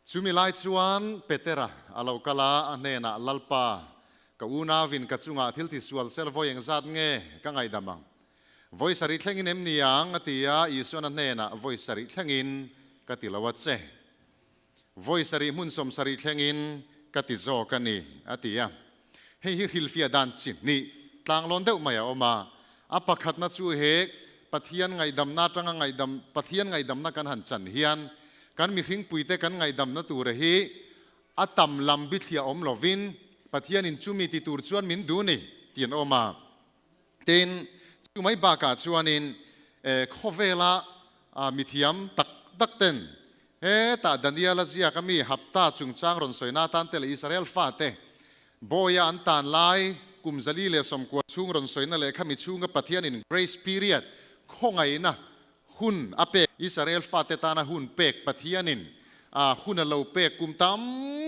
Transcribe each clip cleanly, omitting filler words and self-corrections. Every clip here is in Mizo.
Chumi lai chuan Petera a lo kal a, a hnenah, Lalpa, ka unauin ka chungah thil tisual sel vawi engzat nge ka ngaihdam ang? Vawi sarih thlengin em ni ang? a ti a, Isuan a hnenah, Vawi sarih thlengin ka ti lo a che. Vawi sarih hmun 70 thlengin ka ti zawk a ni, a ti a. Hei hi hrilhfiah dan chi hnih tlanglawn deuh mai a awm a. A pakhatna chu he Pathian ngaihdamna atanga ngaihdam Pathian ngaihdamna kan han chan hian kan mihringpuite kan ngaihdamna tura hi a tam lam bithliah awm lovin Pathianin chumi ti tur chuan min duh ni tih an awm a. Tin, chu mai bakah chuanin khawvela mithiam tak tak ten hetah Daniela ziak a mi hapta chungchang rawn sawina atan te leh Israel fate bawia an tan lai kum 490 chhung rawn sawina leh khami chhunga Pathianin grace period khawngaihna hun a pek Israel fate tana hun pek Pathianin hun a lo pek kum tam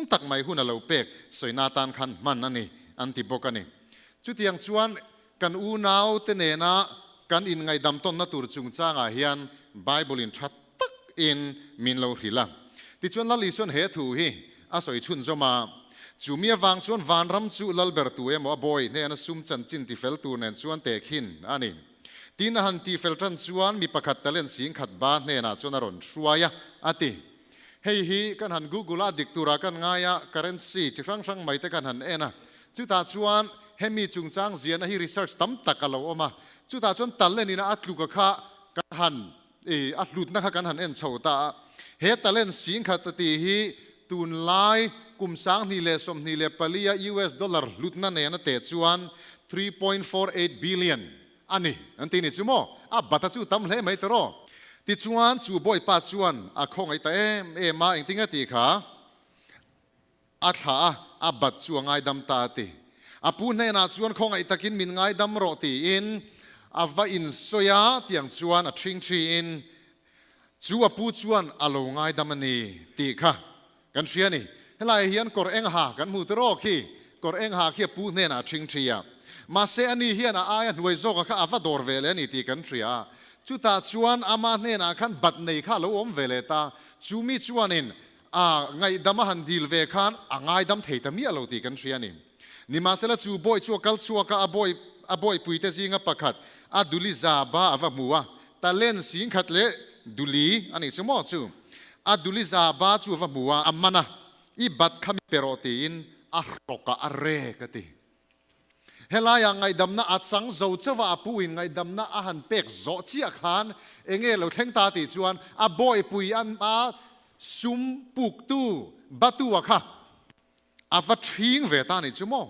tak mai hun a lo pek sawina atan khan hman a ni an ti bawk a ni. Chutiang chuan kan unaute nena kan inngaihdam tawnna tur chungchangah hian Bible in tha takin min lo hrilh a. Tichuan Lal Isuan he thu hi a sawi chhunzawm a, Chu mi avang chuan vanram chu Lalber tu emaw a bawi hnena sum chanchin tifel tur nen chuan tehkhin a ni. Tin a han tifel tan chuan mi pakhat talent singkhat ba hnenah chuan a rawn hruai a, a ti. Hei hi kan han Google a, dik turah kan ngai a, currency chi hrang hrang mai te kan han en a. Chutah chuan hemi chungchang ziahna hi research tam tak a lo awm a. Chutah chuan talent ina a tluka kha kan han i a hlutna kha kan han en chho ta a. He talent singkhat a tih hi tunlai kum 2024 a US dollar hlutna nen a teh chuan 3.48 billion A ni, an ti ni chu maw? A bat a chu tam hle mai tawh. Tichuan, chu bawipa chuan a khawngaih ta em em a, engtin nge tih kha a thlah a, a bat chu a ngaidam ta a ti. A pu hnenah chuan khawngaih takin min ngaidam rawh tiin a va insawi a, tiang chuan a ṭhing ṭhiin chu a pu chuan a lo ngaidam a ni tih kha kan hria a ni. Helaiah hian kawr eng ha kan hmu tawh khi, kawr eng ha khi a pu hnenah a ṭhing ṭhi a. Mahse ani hian a aia hnuai zawka kha a va dawr ve leh a ni tih kan hria a. Chutah chuan ama hnenah khan bat nei kha a lo awm ve leh ta. Chu mi chuanin a ngaihdam a han dil ve khan a ngaidam thei ta miah lo tih kan hria a ni. Nimahsela chu bawi chu a kal chhuak a, a bawi a bawipuite zinga pakhat a duli za ba a va hmu a, talent singkhat leh duli a nih chu maw chu? A duli za ba chu a va hmu a, a man a, i bat kha mi pe rawh tiin a hrawk a, a rek a ti. Helaiah ngaihdamna a chang zo chauh a, a pu in ngaihdamna a han pek zawh chiah khan enge lo thleng ta tih chuan a bawipui an a sum puktu batu a kha A va ṭhing ve ta ni chu maw?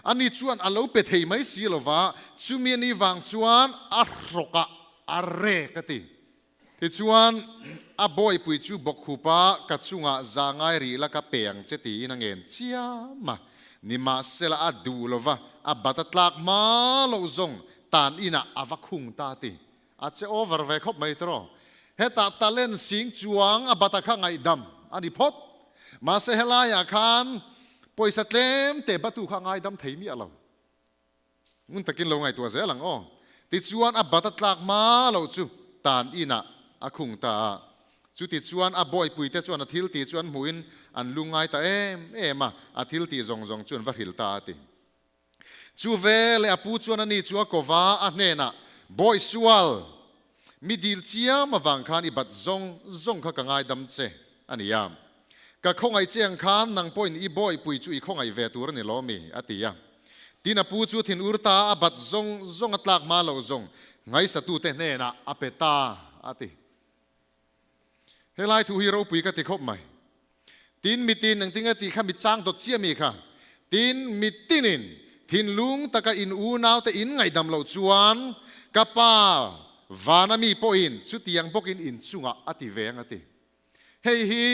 Ani chuan a lo pe thei mai si lo va, chumi ani vang chuan a hrawk ah a rek a ti. Tichuan, a bawihpui chu bawkkhupa ka chungah za ngai rih la ka pe ang che tiin a ngen chiam a. Nimahsela a duh lo va, a bat a tlak hma loh zawng tan inah a va khung ta a ti. A che over ve khawp mai tiraw? Hetah talent sing chuang a bata kha ngaihdam a ni phawt. Mahse helaiah khan pawisa tlem te batu kha ngaidam thei miah lo. Ngun takin lo ngaihtuah zel ang aw. Tichuan a bata tlak hma loh chu tan inah a khung ta a. Chuti chuan a bawipuite chuan a thil tih chu an hmuhin an lungngai ta em em a, a thil tih zawng zawng chu an va hrilh ta a ti. Chu ve leh a pu chuan ani chu a kova a hnenah, Bawi sual, mi dil chiam avang khan i bat zawng zawng kha ka ngaidam che a ni a. Ka khawngaih che ang khan nang pawhin i bawihpui chu i khawngaih ve tur a ni lo mi? a ti a. Tin a pu chu thin ur ta a bat zawng zawng a tlak hma loh zawng ngaisatute hnenah a pe ta a ti. Helai thu hi ropui ka ti khawp mai. Tin mitin engtin nge tih kha mi chang dawt chiah mi kha. Tin mitinin thinlung taka in unaute in ngaihdam loh chuan ka pa vana mi pawhin chutiang bawkin in chungah a ti ve ang a ti. Hei hi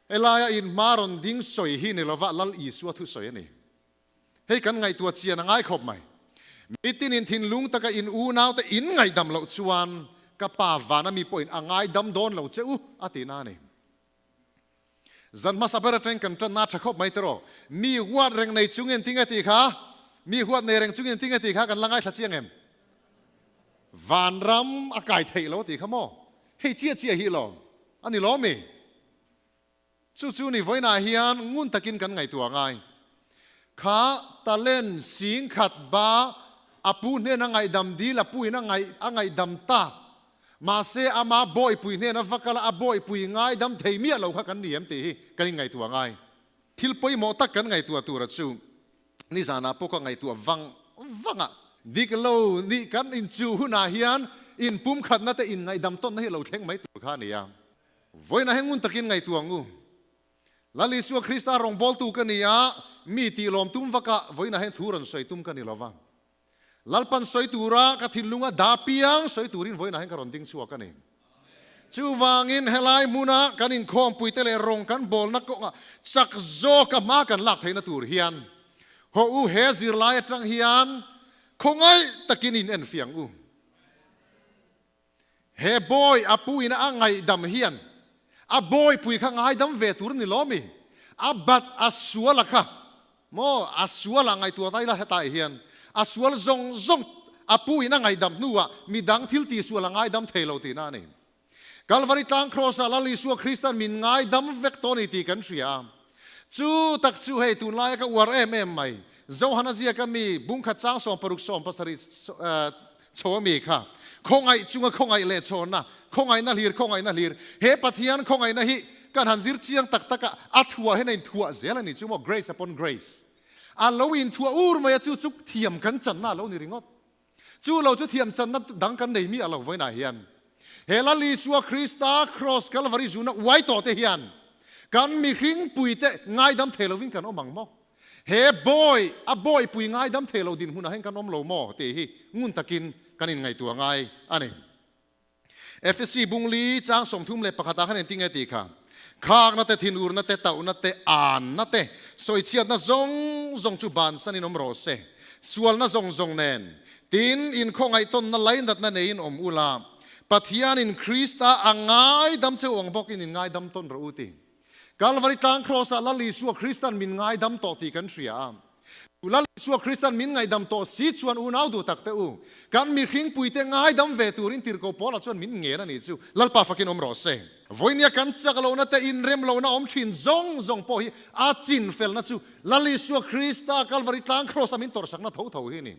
helaia in hma rawn ding sawi hi ni lova Lal Isua thusawi a ni. Hei kan ngaihtuah chian a ngai khawp mai. Mitinin thinlung taka in unaute in ngaihdam loh chuan ka pa vana mi pawhin a ngaidam dawn lo che u a ti na a ni. Zan hmasa ber atangin kan tanna tha khawp mai tiraw. Mi huat reng nei chungin tinge tih kha, mi huat nei reng chungin tinge tih kha kan la ngaithla chiang em? Vanram a kai theih lo tih kha maw? Hei chiah chiah hi lawm a ni lawm mi? Chu chu ni vawiinah hian ngun takin kan ngaihtuah ngai. Kha talent 10,000 ba a pu hnena ngaihdam dil a puin a ngaih a ngaihdam tak. Mahse ama bawihpui hnena va kal a, a bawihpui ngaidam thei miah lo kha kan ni em tih hi kan inngaihtuah ngai. Thil pawimawh tak kan ngaihtuah tura chu nizanah pawh ka ngaihtuah vang vang a. Dik lo nih kan inchuh hunah hian inpumkhatna te inngaihdam tawnna hi a lo thleng mai tur kha a ni a. Vawiinah hian ngun takin ngaihtuah ang u. Lal Isua Krista rawngbawltu ka ni a, mi tih lawm tum vakah vawiinah hian thu rawn sawi tum ka ni lo va. Lalpan sawi tura ka thinlunga dah piang sawi turin vawiinah hian ka rawn ding chhuak a ni. Chuvangin helai hmuna kan inkhawmpuite leh rawng kan bawlna kawngah chak zawka hma kan lak theihna tur hian haw u he zirlai atang hian khawngaih takin in enfiah ang u. He bawi a pu ina a ngaihdam hian a bawipui kha ngaidam ve tur ni lo mi? A bat a sual a kha maw? A sual a ngaihtuah ta ila hetah hian a sual zawng zawng a pu in a ngaihdam hnuah midang thil tihsual a ngaidam thei lo tihna a ni. Kalvari tlang Kraws ah Lal Isua Kristan min ngaidam vek tawh a ni tih kan hria a. Chu tak chu hei tunlaia ka uar em em mai. Johana ziaka mi bungkhat chang 60 70 Chho a mi kha khawngaih chunga khawngaih leh chhawnna, khawngaihna hlir, khawngaihna hlir. He Pathian khawngaihna hi kan han zir chiang tak tak a, a thuah hian a inthuah zel a ni chu maw, grace upon grace. A lo inthuah ur mai a, chu chu thiam kan channa a lo ni ringawt. Chu lo chu thiam channa dang kan nei mi a lo vawiinah hian. He Lal Isua Krista Kraws Kalvari zuna uai tawh te hian kan mihring puite ngaidam thei lovin kan awm ang maw? He bawi, a bawipui ngaidam thei lo dinhmunah hian kan awm lo maw tih hi ngun takin kan inngaihtuah ngai a ni. Efesi bungli chang 31 ah khan engtin nge tih kha? Khakna te, thinurna te, tauhna te, anna te, sawichhiatna zawng zawng chu bansanin awm rawh se. Sualna zawng zawng nen, tin inkhawngaihtawnna lainatna neiin awm ula, Pathianin Krista a ngaidam cheu ang bawkin in ngaidam tawn rawh u ti. Kalvari tlang Kraws ah Lal Isua Kristan min ngaidam tawh tih kan hria a. Chu Lal Isua Kristan min ngaihdam tawh si chuan unau duh tak te u, kan mihringpuite ngaidam ve turin tirhkoh Paula chuan min ngen a nih chu. Lalpa fakin awm rawh se. Vawinia kan chak lohna te inrem lohna awm thin zawng zawng pawh hi a chinfelna chu Lal Isua Krista Kalvari tlang Kraws a min tawrhsakna tho tho hi a ni.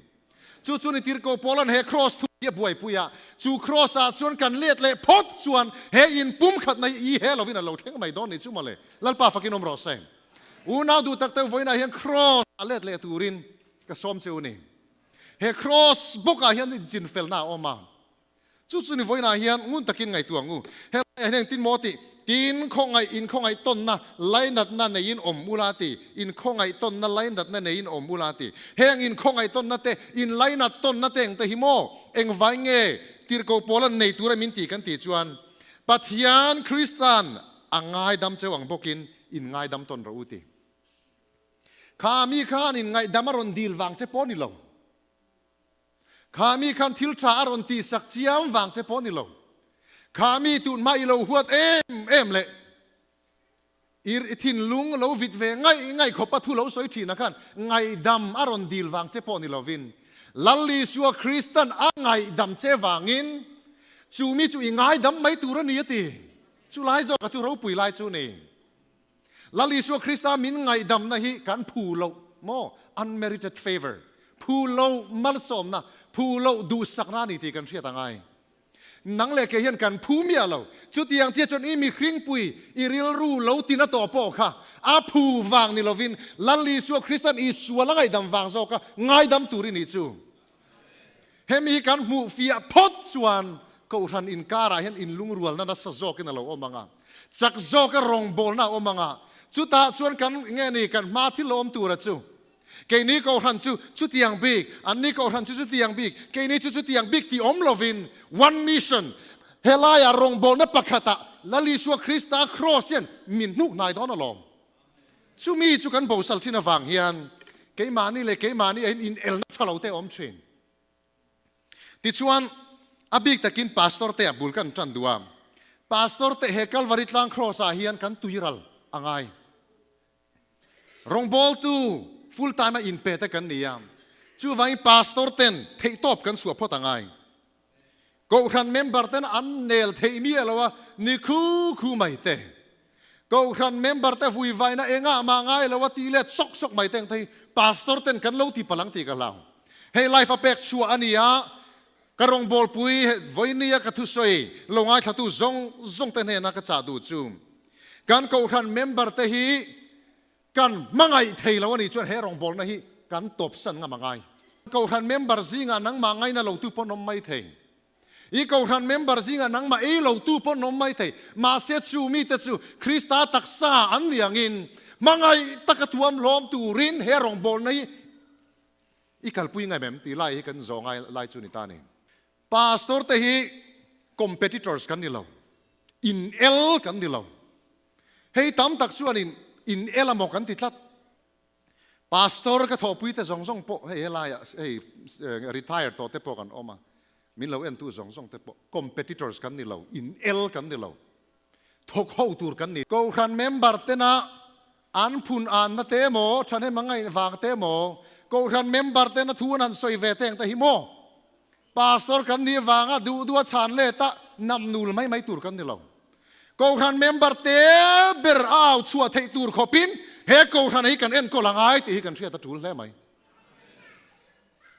Chu chu ni tirhkoh Paula'n he kraws thu hi a buaipui a, chu kraws ah chuan kan let leh phawt chuan he in pum khatna hi i he lovin a lo thleng mai dawn ni chu mawle. Lalpa fakin awm rawh se. Unau duh tak te vawiinah hian kraws a let leh turin ka sawm che u ni. He kraws bawkah hian inchinfelna a awm a. Chu chu ni vawiinah hian ngun takin ngaihtuah ang u. Helaiah hian engtin maw tih? Tin, khawngaih inkhawngaih tawnna lainatna neiin awm ula ti. Inkhawngaih tawnna lainatna neiin awm ula ti. Heng inkhawngaih tawnna te, inlainat tawnna te engte hi maw? Engvai nge tirhkoh pawl an nei tura min ti kan tih chuan Pathian Kristan a ngaidam cheu ang bawkin in ngaidam tawn rawh u ti. Kha mi khan inngaihdam a rawn dil vang che pawh ni lo. Kha mi khan thil tha a rawn tihsak chiam vang che pawh ni lo. Kha mi tun hma i lo huat em em leh i thinlung lo vit ve ngaih ngaih khawpa thu lo sawi thin ah khan ngaihdam a rawn dil vang che pawh ni lovin Lal Isua Kristan a ngaihdam che vangin chu mi chu i ngaidam mai tur a ni a ti. Chu lai zawka chu ropui lai chu ni. Lal Isua Krista min ngaihdamna hi kan phu loh maw? Unmerited favour, phu loh malsawmna, phu loh duhsakna a ni tih kan hriat a ngai. Nang leh kei hian kan phu miah lo. Chutiang chiah chuan i mihringpui, i rilru lo tina tawh pawh kha a phu vang ni lovin Lal Isua Kristan i sual a ngaihdam vang zawka ngaidam tur i nih chu. Hemi hi kan hmuh fiah phawt chuan Kohhran inkarah hian inlungrualna nasa zawkin a lo awm ang a, chak zawka rawngbawlna a awm ang a, chutah chuan kan nge ni kan hma thil lo awm tura chu keini Kohhran chu chutiang bik, anni Kohhran chu chutiang bik, keini chu chutiang bik tih awm lovin one mission, helaiah rawngbawlna pakhatah Lal Isua Krista Kraws hian min hnuk hnai dawn alawm. Chumi chu kan bosal thin avang hian keimahni leh keimahni ah hian inelna tha lo te a awm thin. Tichuan, a bik takin Pastor te ah bul kan tan duh a. Pastor te he Kalvari tlang Kraws ah hian kan tuiral a ngai. Rawngbawltu full time a inpe te kan ni a. Chuvangin Pastor ten theihtawp kan chhuah phawt a ngai. Kohhran member ten an nel theih miah lo a, ni khu khu mai te. Kohhran member te vui vaina engah mah ngai lo a tih let sawk sawk mai teng te hi pastor ten kan lo ti palh ang tih ka hlau. Hei life a pek chhuah a ni a, ka rawngbawlpui vawinia ka thusawi lo ngaithlatu zawng zawng te hnena ka chah duh chu kan kohhran member te hi kan hmangaih thei lo a nih chuan he rawngbawlna hi kan tawpsan ngam a ngai. Kohhran member zingah nangmah ngaina lotu pawh an awm mai thei. I Kohhran member zingah nangmah ei lotu pawh an awm mai thei. Mahse chu mite chu Krista taksa an ni angin hmangaih taka thuam hlawm turin he rawngbawlna hi i kalpui ngaim em tih lai hi kan zawh ngai lai chu ni ta a ni. Pastor te hi competitors kan ni lo, in el kan ni lo. Hei tam tak chuan in in el a maw kan ti tlat. Pastor ka thawhpui te zawng zawng pawh hei helaiah hei retire tawh te pawh kan awm a, min lo entu zawng zawng te pawh competitors kan ni lo, in el kan ni lo, thawk ho tur kan ni. Kohhran member tena an phun anna te emaw, thahnem a ngaih vang te emaw, Kohhran member tena thu an han sawi ve te ang te hi maw? Pastor kan nih vanga duh duh a chhan let a nam nul mai mai tur kan ni lo. Kohhran member te ber a au chhuah theih tur khawpin he kohhran hi kan enkawl a ngai tih hi kan hriat a tul hle mai.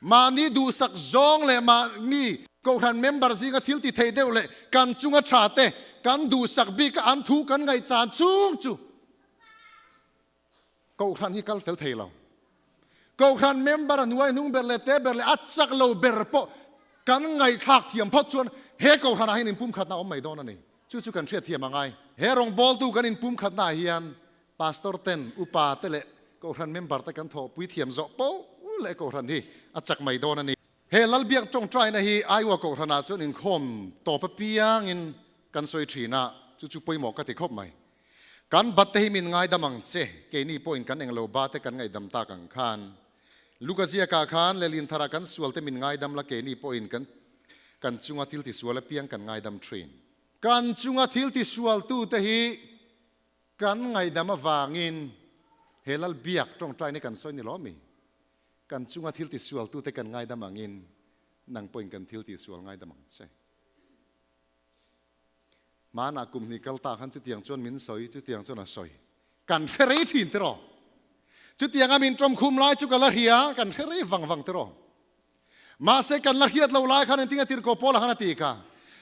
Mahni duhsak zawng leh mahni kohhran member zinga thil ti thei deuh leh kan chunga tha te kan duhsak bik a an thu kan ngaihchan chung chu Kohhran hi kal fel thei lo. Kohhran member a hnuai hnung ber leh te ber leh a chak lo ber pawh kan ngaihthlak thiam phawt chuan he kohhranah hian inpumkhatna a awm mai dawn a ni. Chu chu kan hriat thiam a ngai. He rawngbawltu kan inpumkhatnaah hian pastor ten, upa te leh kohhran member te kan thawhpui thiam zawh poh leh kohhran hi a chak mai dawn a ni. He Lalbiak tawngtaina hi Iowa kohhranah chuan inkhawm tawp apiangin kan sawi thin a, chu chu pawimawh ka ti khawp mai. Kan bat te hi min ngaidam ang che, keini pawhin kan englo ba te kan ngaihdam tak ang khan. Luka ziakah khan Lelin tharah kan sual te min ngaidam la keini pawhin kan kan chunga thil tisual apiang kan ngaidam thin. Kan chunga thil tisualtu te hi kan ngaihdam avangin he lal biak tawngtaina kan sawi ni lo mi? Kan chunga thil tisualtu te kan ngaidam angin nang pawhin kan thil tisual ngaidam ang che. Hmanah kum hnih kal ta khan chutiang chuan min sawi, chutiang chuan a sawi. Kan hre rei thin tiraw? Chutianga min tawm khum lai chu ka la hria, kan hre rei vang vang tiraw? Mahse kan la hriat lo lai khan engtin a tirhkoh Paula khan a ti kha,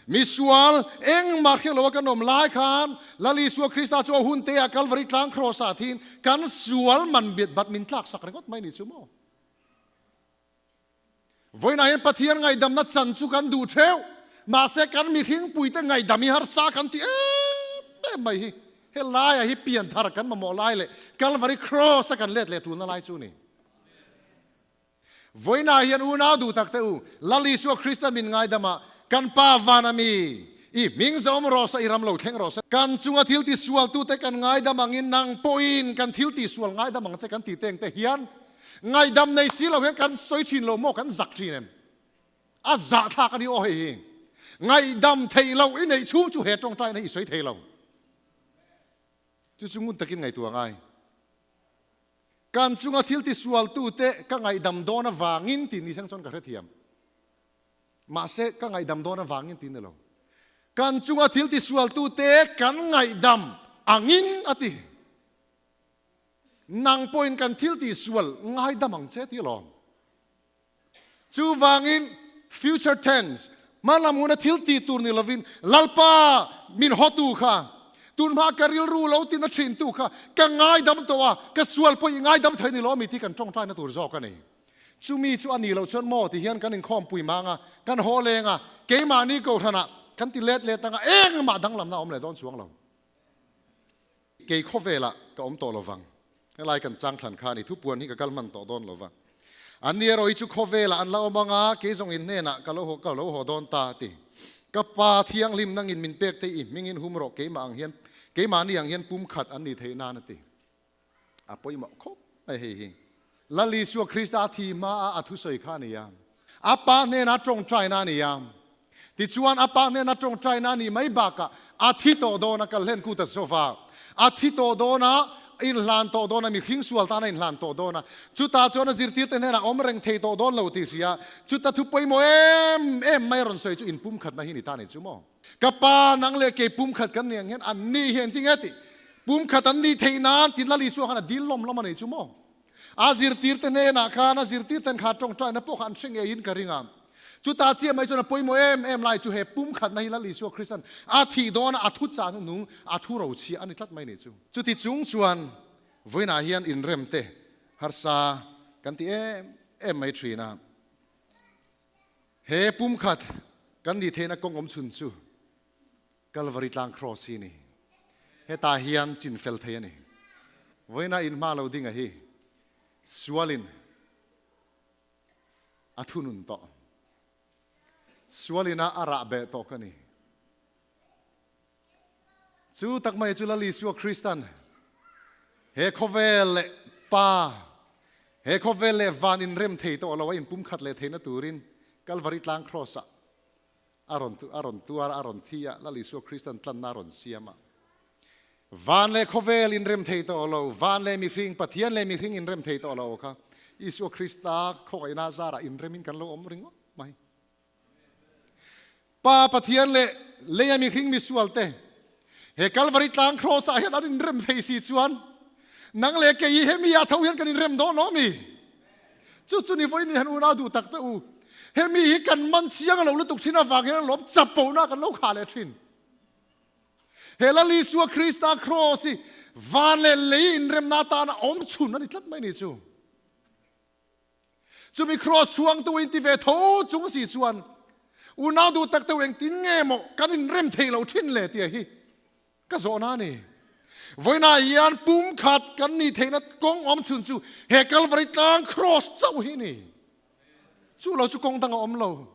Misual engmah hriat loa kan awm lai khan Lal Isua Krista chu a hun te ah Kalvari tlang kraws ah thiin kan sual man bat min tlak sak ringawt mai ni chu maw? Vawiinah hian Pathian ngaihdamna chan chu kan duh theuh, mahse kan mihringpuite ngaihdam hi harsa kan ti em em mai hi. He laiah hi pianthar kan mamawh lai leh Calvary Cross a kan let leh tulna lai chu a ni. Vawiinah hian unau duh tak te u, Lal Isua Krista min ngaidamah kan Pa van a mi, i hming zawm rawh se, i ram lo thleng rawh se. Kan chunga thil tisualtute kan ngaidam angin nang pawhin kan thil tisual ngaidam ang che kan ti teng te hian Ngaihdam nei si lo hian kan sawi thin lo maw kan zak thin em? A zahthlak a ni aw hei hi. Ngaihdam theih loh i neih chhung chu he tawngtaina hi i sawi thei lo. Chu chu ngun takin ngaihtuah ngai. Kan chunga thil tisualtute ka ngaihdam dawn avangin tih ni seng chuan ka hrethiam. Mahse ka ngaihdam dawn avangin tih ni lo. Kan chunga thil tisualtute kan ngaihdam angin a ti. Nang pawhin kan thil tih sual ngaidam ang che tih alawm. Chuvangin future tense, hmalam huna thil tih tur ni lovin Lalpa min hawtu kha, tunhma ka rilru lo tina thintu kha ka ngaidam tawh a, ka sual pawh i ngaidam thei ni lawmi tih kan tawngtaina tur zawk a ni. Chumi chu a nih loh chuan maw ti hian kan inkhawmpui mang a, kan haw leng a, keimahni kohhranah kan ti let let ang a, engmah danglamna a awm leh dawn chuang lo. Kei khawvelah ka awm tawh lovang. Helai kan chang thlan kha a ni. Thupuan hi ka kal hman tawh dawn lova. An ni erawh hi chu khawvelah an la awm ang a, kei zawng in hnenah ka lo haw ka lo haw dawn ta a ti. Ka pa thianghlim nangin min pek thei i hmingin hum rawh keimah ang hian keimahni ang hian pumkhat an ni theih nan a ti. A pawimawh khawp mai hei hi. Lal Isua Krista a thi hma a a thusawi kha a ni a. A pa hnena tawngtaina a ni a. Tichuan a pa hnena tawngtaina a nih mai bakah a thi tawh dawn a, kal hlen kut a zawva. A thi tawh dawn a, inhlan tawh dawn a, mihring sual tan a inhlan tawh dawn a. Chutah chuan a zirtirte hnenah awm reng thei tawh dawn lo tih hria. Chuta thu pawimawh em em mai a rawn sawi chu inpumkhatna hi ni ta a ni chu maw? Ka pa nang leh kei pumkhat kan ni ang hian an ni hi engtin nge tih? Pumkhat an nih theih nan ti Lal Isua khan a dil lawm lawm a nei chu maw? A zirtirte hnenah khan a zirtirten kha tawngtaina pawh kha an hre ngeiin ka ring a. Chuta chiah mai chuan a pawimawh em em lai chu he pumkhatna hi Lal Isua Kristan a thih dawna a thu chan nung a thu rochhiah a ni tlat mai ni chu. Chuti chung chuan vawiinah hian inremte harsa kan ti em em mai thin a. He pumkhat kan nih theihna kawng awm chhun chu Kalvari tlang Kraws hi a ni. Hetah hian chin fel thei a ni. Vawiina inhma lo dinga hi sualin a thunun tawh. Sualina a rah beh tawh ka ni. Chu tak mai chu Lal Isua Kristan he khawvel leh Pa, he khawvel leh van inrem thei tawh lo a inpumkhat leh theihna turin Kalvari tlang Kraws-ah a rawn a rawn tuar a, a rawn thi a, Lal Isua Kristan tlanna a rawn siam a. Van leh khawvel inrem thei tawh lo, van leh mihring, Pathian leh mihring inrem thei tawh lo kha Isua Krista khawngaihna zarah inremin kan lo awm ringawt mai. Pa Pathian leh leia mihring misualte he Kalvari tlang Kraws ah hian an inrem thei si chuan nang leh kei hi hemi ah tho hian kan inrem dawn lo mi? Chu chu ni vawiin han unau duh tak te u, hemi hi kan man chiang lo lutuk thin avang hian lawm chapona kan lo khah leh thin. He Lal Isua Krista Kraws hi van leh lei inremna atana awm chhun a ni tlat mai ni chu. Chumi Kraws chhuangtu in ti ve tho chung si chuan unau duh tak deuh engtin nge maw kan inrem thei lo thin le tia hi ka zawhna a ni. Vawiinah hian pumkhat kan nih theihna kawng awm chhun chu he Kalvari tlang Kraws chauh hi a ni. Chu lo chu kawng dang a awm lo.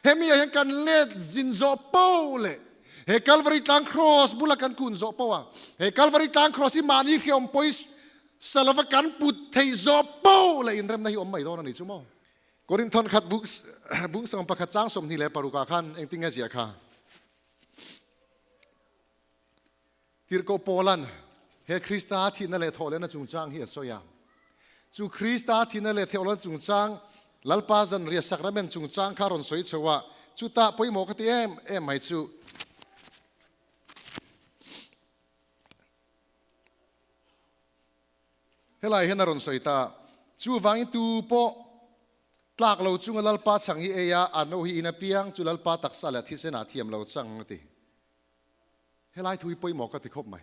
Hemi ah hian kan let zin zawh poh leh he Kalvari tlang Kraws bula kan kun zawh poh a, he Kalvari tlang Kraws hi mahni hriawm pawi Sa lova kan put thei zawh poh leh inremna hi awm mai dawn a ni chu maw? Korinthon khat bung 11 chang 26 ah khan engtin nge ziah kha? Tirhkoh Paulan he Krista thihna leh thawhlehna chungchang hi a sawi a. Chu Krista thihna leh thawhlehna chungchang Lalpa zanriah sakramen chungchang kha rawn sawi chho a, chutah pawimawh ka ti em em mai chu. Helai hian a rawn sawi ta, Chuvangin tu pawh tlak lo chunga Lalpa chhang hi ei a, a no hi in apiang chu Lalpa taksa leh thisen ah thiam lo chang a ti. Helai thu hi pawimawh ka ti khawp mai.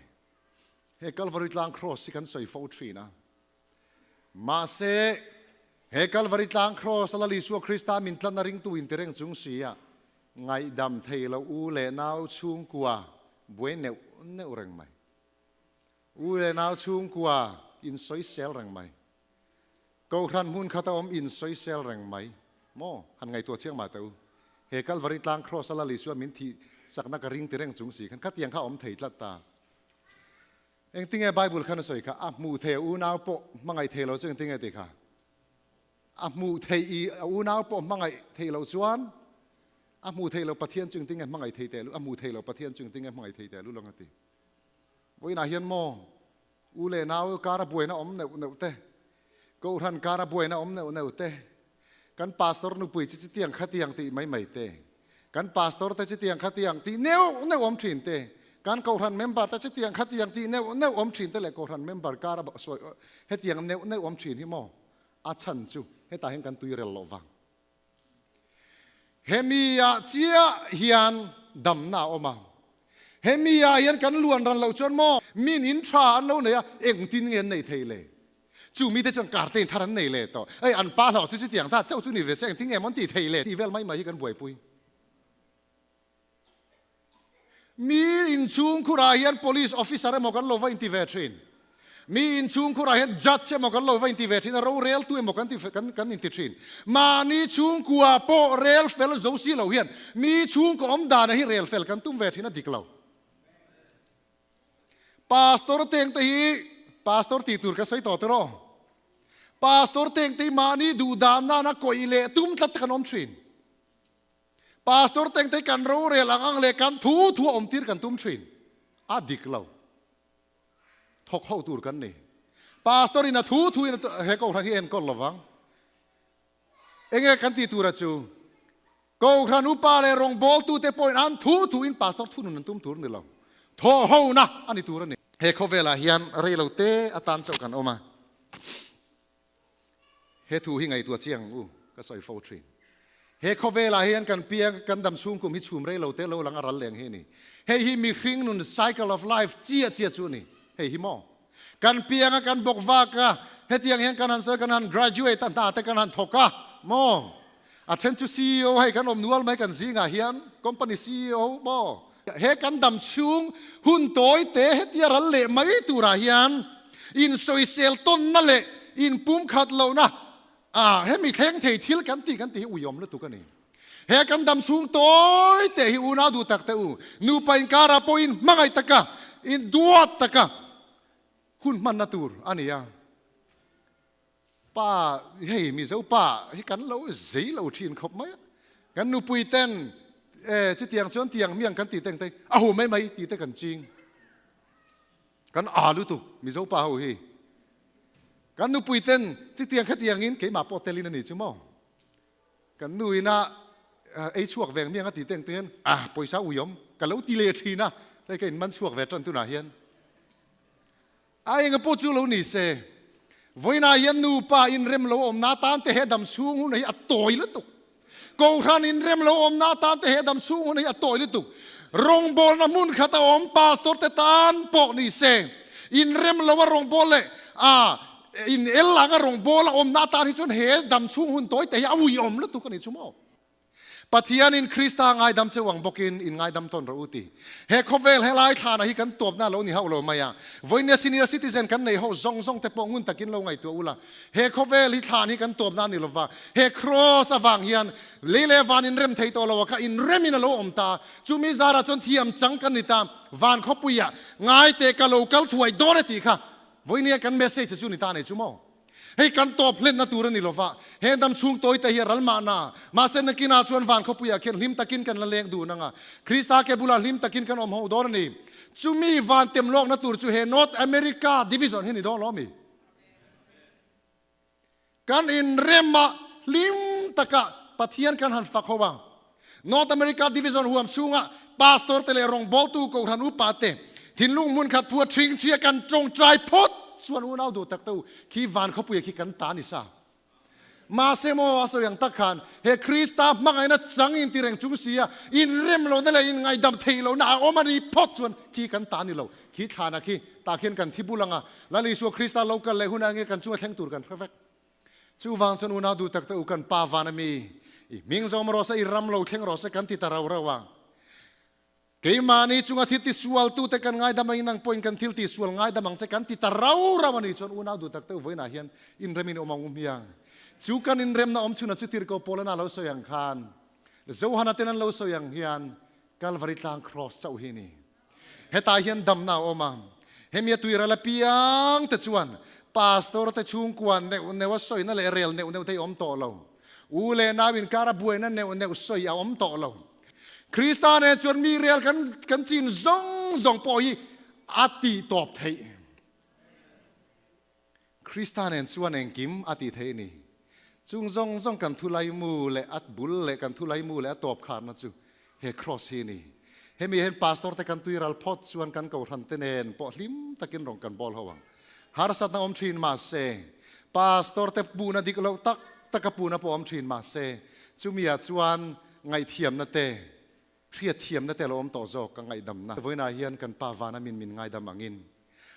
He Kalvari tlang Kraws hi kan sawi fo thin a. Mahse, he Kalvari tlang Kraws a Lal Isua Krista min tlanna ringtu in ti reng chung si a, ngaihdam thei lo u leh nau chhungkua buai neuh neuh reng mai. U leh nau chhungkua insawisel reng mai. Kohhran hmun khat a awm insawisel reng mai. Maw? Han ngaihtuah chiang mah teh u. He Kalvari tlang Kraws a Lal Isua min thih chakna ka ring ti reng chung si khan khatiang kha a awm thei tlat ta. Engtinge Bible khan a sawi kha? A hmuh thei a unau pawh hmangaih thei lo chu engtinge tih kha? A hmuh theih i a unau pawh hmangaih theih loh chuan a hmuh theih loh Pathian chu engtinge hmangaih thei teh lu, a hmuh theih loh Pathian chu engtinge hmangaih thei teh lu lang a ti. Vawiinah hian maw u leh nau kara buaina awm neuh neuh te, Kohhran kara buaina awm neuh neuh te, kan pastor nupui chu chutiang khatiang tih mai mai te, kan pastor te chutiang khatiang tih neuh neuh awm thin te, kan Kohhran member te chutiang khatiang tih neuh neuh awm thin te leh Kohhran member kara sawi hetiang neuh neuh awm thin hi maw A chhan chu hetah hian kan tui rel loh vang. Hemi ah chiah hian damna a awm a. Hemi ah hian kan luan ran loh chuan maw min in tha an lo nei a, engtin nge an nei thei le? Chu mite chuan karte in thar an nei leh tawh. Ei an pa hlauh chu chutiang zat chauh chu ni ve se engtin nge maw an tih thei le tih vel mai mai hi kan buaipui. Mi inchhungkhurah hian police officer emaw kan lo va inti ve thin. Mi inchhungkhurah hian judge emaw kan lo va inti ve thin a, roreltu emaw kan ti kan kan inti thin. Mahni chhungkua pawh rel fel zo si lo hian mi chhungkaw awm dana hi rel fel kan tum ve thin a dik lo. Pastor teng te hi pastor tih tur ka sawi tawh tiraw. Pastor teng te hi mahni duh dan nana kawih leh tum tlat te kan awm thin. Pastor tengte kan rorel ang ang leh kan thu thu a awm tir kan tum thin. A dik lo. Thawk ho tur kan ni. Pastor in a thu thu in he Kohhran hi a enkawl lovang. Enge kan tih tur a chu? Kohhran upa leh rawngbawltute pawhin an thu thu in pastor thunun an tum tur ni lo. Thawh hona a ni tur a ni. He khawvelah hian rei lo te atan chauh kan awm a. He thu hi ngaihtuah chiang ang u, ka sawi fo thin. He khawvelah hian kan piang, kan dam chhung kum hi chhum rei lo te lo lang a ral leng hi a ni. Hei hi mihring nun cycle of life chiah chiah chu a ni. Hei hi maw? Kan piang a, kan bawk vak a, hetiang hian kan han sawi, kan han graduate a, hna te kan han thawk a, maw? A then chu ceo hei kan awm nual mai kan zingah hian, company ceo maw? He kan dam chhung hun tawi te hetia ral leh mai turah hian insawisel tawnna leh inpumkhat lohna ah hemi thleng thei thil kan tih kan tih hi uiawm lutuk a ni. He kan dam chhung tawi te hi unau duh tak te u, nupa inkarah pawh in hmangaih taka, in duat taka hun hmanna tur a ni a. Pa, hei Mizo pa hi kan lo zei lo thin khawp mai a, kan nupui ten e chutiang chuan tiang miang kan tih teng te a hu mai mai tih te kan ching. Kan a lutuk Mizo pa ho hi. Kan nupui ten chutiang khatiang in keimah pawh telin a ni chu maw. Kan nu ina ei chhuak veng miang a tih teng te hian a pawisa uiawm ka lo ti leh thin a, hei ka inman chhuak ve tan tunah hian. A enga pawh chu lo ni se, vawiinah hian nupa inrem lo awmna atan te he dam chhung hun hi a tawi lutuk. Kohhran inrem lo awmna atan te he dam chhung hun hi a tawi lutuk. Rawngbawlna hmun khat a awm pastor te tan pawh ni se, inrem lo a rawngbâwl leh a in el anga rawngbâwl a awmna atan hi chuan he dam chhung hun tawi te hi a uiawm lutuk a ni chu maw? Pathianin Krista ngaidam cheu ang bawkin in ngaidam tawn rawh u ti. He khawvel helai thlana hi kan tawpna lo ni hauh lo mai a. Vawinia senior citizen kan nei ho zawng zawng te pawh ngun takin lo ngaihtuah ula. He khawvel hi thlan hi kan tawpna a ni lova. He cross avang hian lei leh van inrem thei tawh lo a kha inremin a lo awm ta. Chumi zarah chuan thiam chang kan ni ta. Van khawpuiah ngai teh ka lo kal thuai dawn e tih kha vawinia kan message chu ni ta nei chu maw? Hei kan tawp hlenna tur a ni lova, he dam chhung tawi te hi a ral mahna. Mahse nakinah chuan van khawpuiah khian hlim takin kan la leng dun ang a, Krista ke bulah hlim takin kan awm ho dawn a ni. Chumi van tem lawkna tur chu he North America Division hi ni dawn lo mi? Kan inrema hlim taka Pathian kan han fak ho a. North America Division huam chhunga pastor te leh rawngbawltu kohhran upa te thinlung hmun khat phua ṭhing ṭhia kan ṭawngṭai phawt chuan unau duh tak te u, khi van khawpuia khi kan ta ni sa. Mahse maw a sawi ang tak khan he Krista hmangaihna chang inti reng chung si a, inrem lohna leh inngaidam theih lohna a awm a ni phawt chuan khi kan ta ni lo. Khi thlana khi tah khian kan thi bul ang a, Lal Isua Krista lo kal leh hunah nge kan chunga thleng tur kan hre vek. Chuvang chuan unau duh tak te u kan Pa van a mi, i hming zawm rawh se, i ram lo thleng rawh se kan ti ta rau rau a. Keimahni chunga thil tisual tute kan ngaidam angin nang pawhin kan thil tisual ngaidam ang che kan ti ta rau rau a nih chuan unau duh tak te u vawiinah hian inremin awm ang u hmiang. Chu kan inremna awm chhunah chu tirhkoh Paulana lo sawi ang khan, Johana ten an lo sawi ang hian Kalvari tlang kraws chauh hi a ni. Hetah hian damna a awm a, hemi a tuiral apiang te chuan pastor te chhungkua neuh neuh a sawina leh rel neuh neuh te hi awm tawh lo. U leh nau inkara buaina neuh neuh sawi a awm tawh lo. Krista nen chuan mi rel kan kan chin zawng zawng pawh hi a tih tawp theih. Krista nen chuan engkim a tih theih a ni. Chung zawng zawng kan thu laimu leh a bul leh kan thu laimu leh a tawp kharna chu he Kraws hi a ni. Hemi hian Pastor te kan tui ral phawt chuan kan kohhran te nen pawh hlim takin rawn kan bawl ho ang. Harsatna awm thin mahse, Pastor te puhna dik loh tak taka puhna pawh awm thin mahse, chumi ah chuan ngaihthiamna te, Hriatthiamna te a lo awm tawh zawk ka ngaihdamna. Vawiinah hian kan Pa vana min min ngaidam angin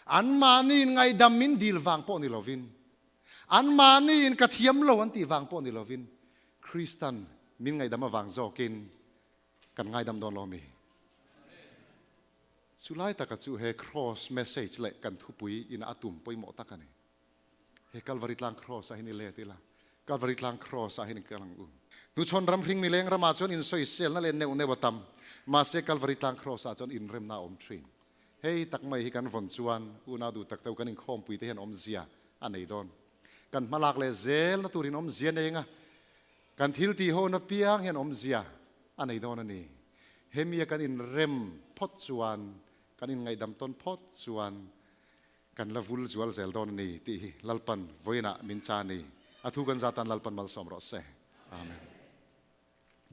anmahni in ngaihdam min dil vang pawh ni lovin, anmahni in ka thiam lo an tih vang pawh ni lovin Kristan min ngaihdam avang zawkin kan ngaidam dawn lo mi? Chulai taka chu he Cross message leh kan thupui ina a tum pawimawh tak a ni. He Kalvari tlang Cross ah hin i let ila, Kalvari tlang Cross ah hin i kal ang u. Hnuchhawn ram hring mileng ramah chuan insawiselna leh neuh neuh a tam, mahse Kalvari tlang Cross ah chuan inremna a awm thin. Hei tak mai hi kan vawn chuan unau duh tak deuh kan inkhawmpui te hian awmzia a nei dawn. Kan hmalak leh zelna turin awmzia nei anga kan thil tih ho na piang hian awmzia a nei dawn a ni. Hemia kan inrem phawt chuan, kan inngaihdam tawn phawt chuan Kan la vul zual zel dawn a ni tih hi Lalpan vawiinah min cha a ni. A thu kan zatan Lalpan malsawm rawh se. Amen.